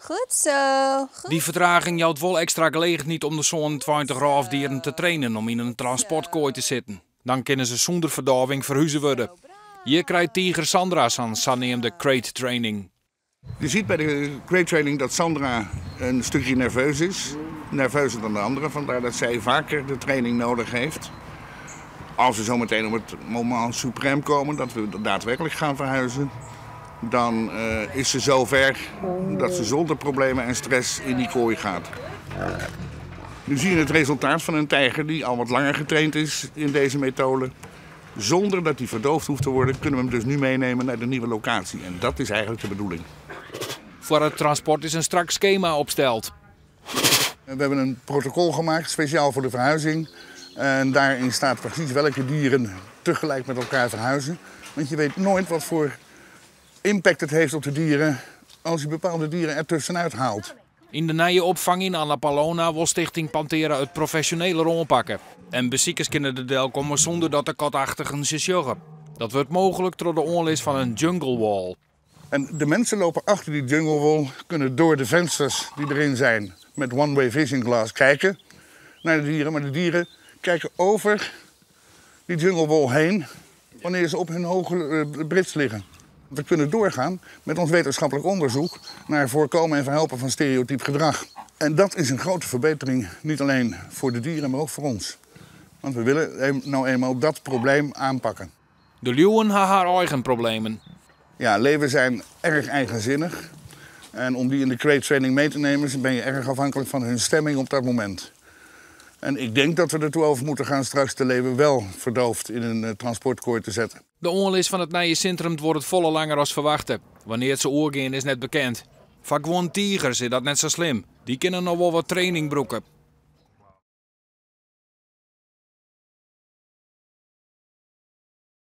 Goed zo. Goed. Dy fertraging jout wol ekstra gelegenheid om de 27 rôfdieren te trainen om yn in transportkoai te sitten. Dan kinne se sûnder ferdôving ferhuze wurde. Hjir krijt tiger Sandra sa'n saneamde crate training. Je ziet bij de crate training dat Sandra een stukje nerveus is. Nerveuzer dan de anderen, vandaar dat zij vaker de training nodig heeft. Als we zo meteen op het moment suprême komen, dat we daadwerkelijk gaan verhuizen, dan is ze zover dat ze zonder problemen en stress in die kooi gaat. Nu zie je het resultaat van een tijger die al wat langer getraind is in deze methode. Zonder dat hij verdoofd hoeft te worden, kunnen we hem dus nu meenemen naar de nieuwe locatie. En dat is eigenlijk de bedoeling. Foar it transport is in strak skema opsteld. We hebben een protocol gemaakt, speciaal voor de verhuizing. En daarin staat precies welke dieren tegelijk met elkaar verhuizen. Want je weet nooit wat voor impact het heeft op de dieren als je bepaalde dieren ertussenuit haalt. Yn de nije opfang yn Anna Paulowna wol Stichting Pantera it profesjoneler oanpakke. En besikers kinne der delkomme sûnder dat de katachtigen se sjogge. Dat wurdt mooglik troch de oanlis fan in jungle wall. En de mensen lopen achter die jungle wall, kunnen door de vensters die erin zijn met one-way vision glass kijken naar de dieren. Maar de dieren kijken over die jungle wall heen wanneer ze op hun hoge brits liggen. We kunnen doorgaan met ons wetenschappelijk onderzoek naar voorkomen en verhelpen van stereotyp gedrag. En dat is een grote verbetering, niet alleen voor de dieren, maar ook voor ons. Want we willen nou eenmaal dat probleem aanpakken. De liuwen ha har eigen problemen. Ja, leeuwen zijn erg eigenzinnig. En om die in de crate training mee te nemen, ben je erg afhankelijk van hun stemming op dat moment. En ik denk dat we ertoe over moeten gaan straks de leeuwen wel verdoofd in een transportkooi te zetten. De oanlis fan it nije sintrum duorret folle langer as ferwachte. Wannear't se oergean is net bekend. Foar gewoan tigers is dat net sa slim. Dy kinne noch wol wat training brûke.